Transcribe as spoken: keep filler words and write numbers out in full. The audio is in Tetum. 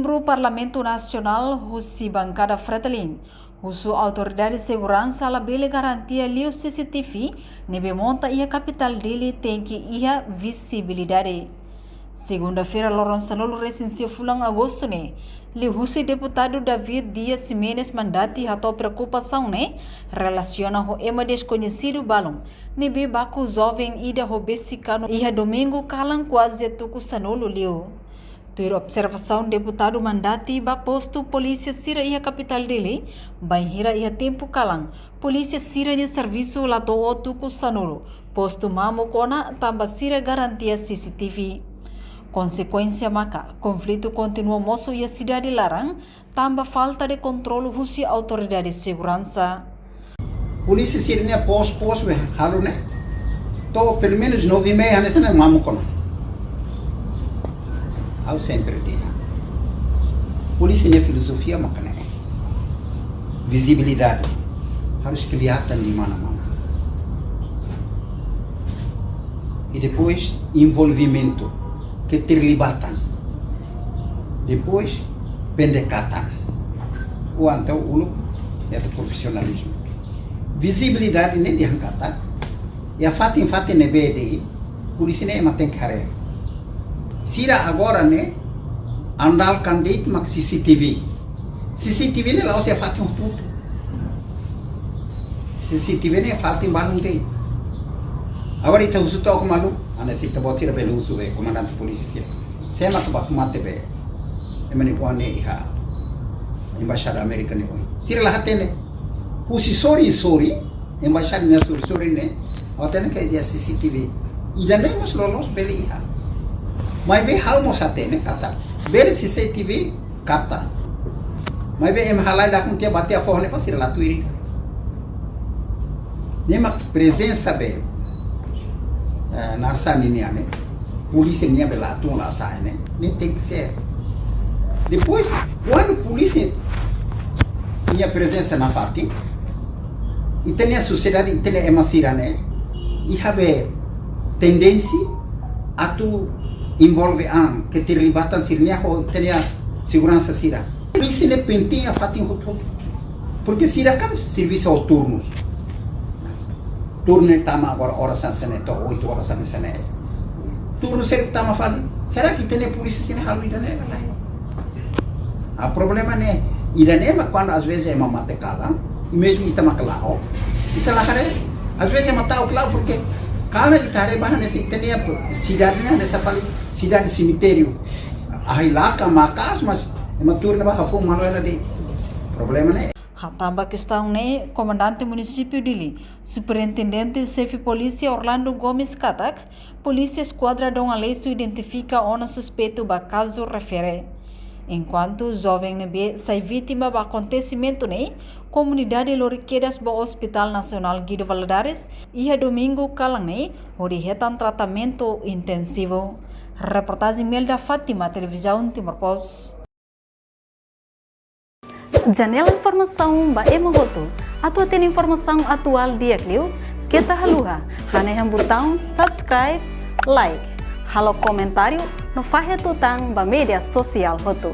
Pro Parlamentu Nasionál husi bankada Fretilin husu autoridade seguransa labele garantia liu C C T V ne'ebé monta iha kapitál Dili tenke iha vizibilidade. Segunda-feira, loron sanulu-resin-sia fulan Agostu ne'e, liuhusi deputadu David Dias Ximenes mandati hato'o preokupasaun ne'e relasiona ho ema deskoñesidu balun ne'ebé baku joven ida ho besi kanu iha domingu kalan kuaze tuku sanulu liu. Tuir observasaun deputadu mandati ba postu polísia sira iha kapitál Dili, bainhira iha tempu kalan, polísia sira-nia servisu la to'o tuku sanulu, postu mamuk ona tanba sira garantia C C T V. Konsekuénsia maka, konflitu kontinua mosu iha sidade laran, tanba falta de kontrolu husi autoridade seguransa. Polísia sira-nia pos, pos be halo ne'e. To'o pelumenus nove e meia hanesan ne'e mamuk ona. Ha'u sempre dehan. Polísia nia filozofia maka ne'e. Vizibilidade. Harus kelihatan di mana-mana. I depois envolvimentu, keterlibatan. Depois pendekatan. Ou entaun uluk, ita profisionalizmu. Vizibilidade ne'e dehan katak iha fatin-fatin ne'ebé de'it, polísia ne'e ema tenke haree. Sira agora ne'e andalkan de'it mak C C T V. C C T V ne'e la'ós iha fatin hotu-hotu. C C T V ne'e fatin balun de'it. Agora ita husu to'ok malu, hanesan ita-boot sira bele husu be komandante polísia sira. Sé mak baku mate be ema nia oan ne'e iha Embaixada Amérika nia oin? Sira la hatene. Husi sorin-sorin, embaixada nia sorin-sorin ne'e, ha'u hatene katak iha C C T V. Ida-ne'e mós loloos bele iha. Maibé ha'u mós hatene katak bele C C T V kapta. Maibé ema halai lakon tiha ba tiha foho ne'e ba sira la tuir. Ne'e mak prezensa be, eh, narsani nian ne'e. Polísia nian be la tun la sa'e ne'e. Ne'e tenke ser. Depois, kuandu polísia nia prezensa nafatin, ita-nia sosiedade, ita-nia ema sira ne'e iha be tendénsia atu envolve an, keterlibatan sira-nia ho ita-nia seguransa sira. Polísia ne'e penting iha fatin hotu-hotu. Porque sira kan servisu ho turnus. Turnu ne'e tama agora oras hanesan ne'e to'o oito horas hanesan ne'e. Turnu sira tama fali. Será que ita-nia polísia sira halo ida-ne'e ka lae? Ah, problema ne'e, ida-ne'e mak kuandu às vezes ema mate kalan, i mezmu ita mak la'o, ita la haree. Às vezes ema ta'uk la'o, porque kalan ita haree ba hanesan ita-nia sidade ne'e hanesan fali sidade semitériu. Ahi laka makas, mas ema tuur ne'ebá hafun malu hela de'it. Problema ne'e. Hatán ba kestaun ne'e, Komandante Munisípiu Dili, Superintendente Xefe Polísia Orlando Gomes katak, polísia eskuadra Dom Aleixo identifika ona suspeitu ba kazu refere. Enkuantu joven ne'ebé sai vítima ba akontesimentu ne'e, komunidade lori kedas ba Hospital Nasionál Guido Valadares iha domingu kalan ne'e, hodi hetan tratamentu intensivu. Reportajen Melda Fátima, Televizaun Timor Post. Janela informasaun ba ema hotu. Atu hatene informasaun atuál di'ak liu, keta haluha hanehan butaun subscribe, like, halo komentáriu no fahe tutan ba média sosiál hotu.